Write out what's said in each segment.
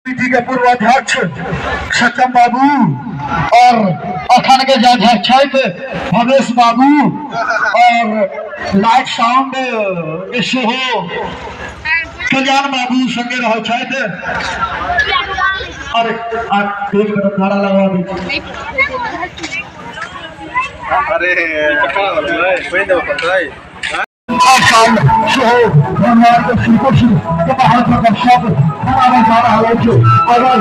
समिति के पूर्व अध्यक्ष सत्यम बाबू और अखन के जे अध्यक्ष छथि भवेश बाबू और लाइट साउंड के सेहो कल्याण बाबू संगे रहल छथि। अरे एक मिनट नारा लगवा दै छी। अरे हर साल सेहो भगवान के श्री कृष्ण के महाजन्मोत्सव मनाओल जा रहल अछि। अगर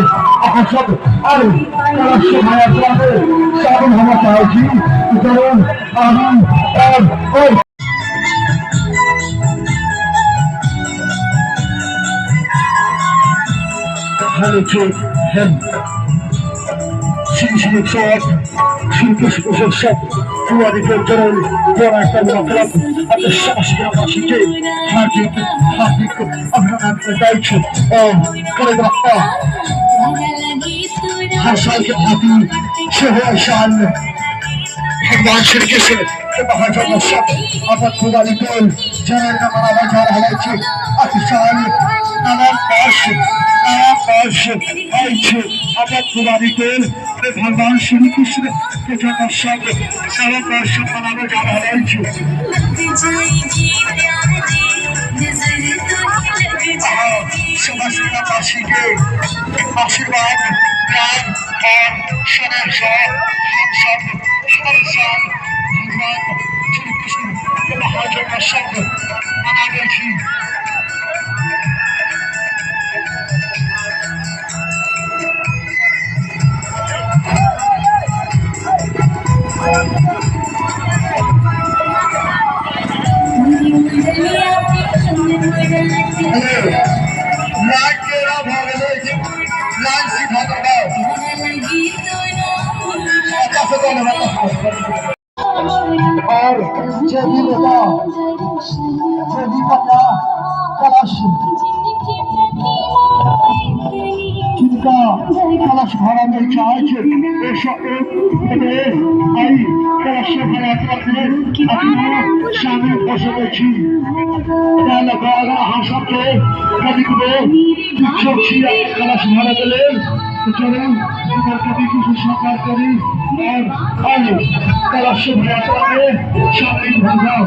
अहाँ सब एहि कलश शोभा यात्रा मे शामिल होमय चाहै छी तऽ जरूर आबी और ओहि श्री श्री 108 श्री कृष्ण सब पुआरीके जरूर बड़ा मतलब अपने समस्त ग्रामवासीके हार्दिक हार्दिक अभिनंदन करैत छी और करैत रहता। हर साल के भांति सेहो एहि साल भगवान श्री कृष्ण के महाजन्मोत्सव अपन पुआरी टोल जरैल में मनावल जा रहल अछि। एहि साल नवम वर्ष अछि। अपन पुआरी टोल में भगवान श्री कृष्ण के जन्मोत्सव नवम वर्ष मनावल जा रहल अछि। अहाँ समस्त ग्रामवासी के आशीर्वाद, प्यार और स्नेह सँ हम सब हर साल भगवान श्री कृष्ण के महाजन्मोत्सव मनाबै छी। लाइन केरा भऽ गेल अछि, लाइन सीधा दबाउ। अच्छा से दऽ लेबै। और जे भी बेटा, जे भी कन्या कलश जिनका कलश भरल नहि चाहै छै, 101 एहि कलश शोभा यात्रा मे अपनो शामिल भऽ सकै छी। ताहि लऽ कऽ अगर अहाँ सबके कनिकबो इच्छुक छी कलश भरऽके लेल तऽ जरूर हमर कमिटी से संपर्क करी और एहि कलश शोभा यात्रा मे शामिल भऽ जाउ।